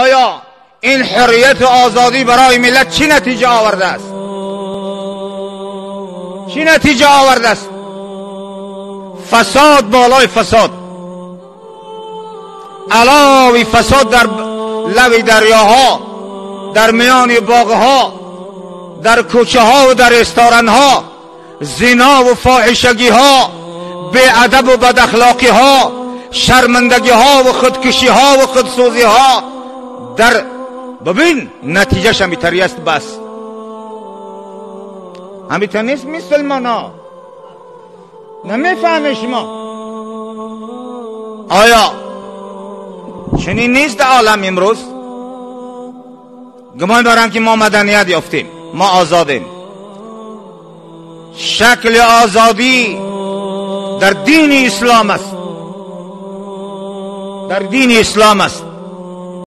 Оё ин ҳуррияту озодӣ барои миллат чӣ натиҷа овардааст? Чӣ натиҷа овардааст? Фасод болои фасод, алови фасод дар лави дарёҳо, дар миёни боғҳо, дар кӯчаҳо ва дар ресторанҳо, зинову фоҳишагиҳо, беадабу бадахлоқиҳо, шармандагиҳо ва худкушиҳо ва худсӯзиҳо дар бибин, натиҷаш ҳамитари аст. Бас ҳамитар нест. Мусулмонҳо, намефаҳме шумо. Оё чунин нест дар олам имрӯз? Гумон дорам, ки мо маданият ёфтем, мо озодем. Шакли озодӣ дар дини ислом аст, дар дини ислом аст.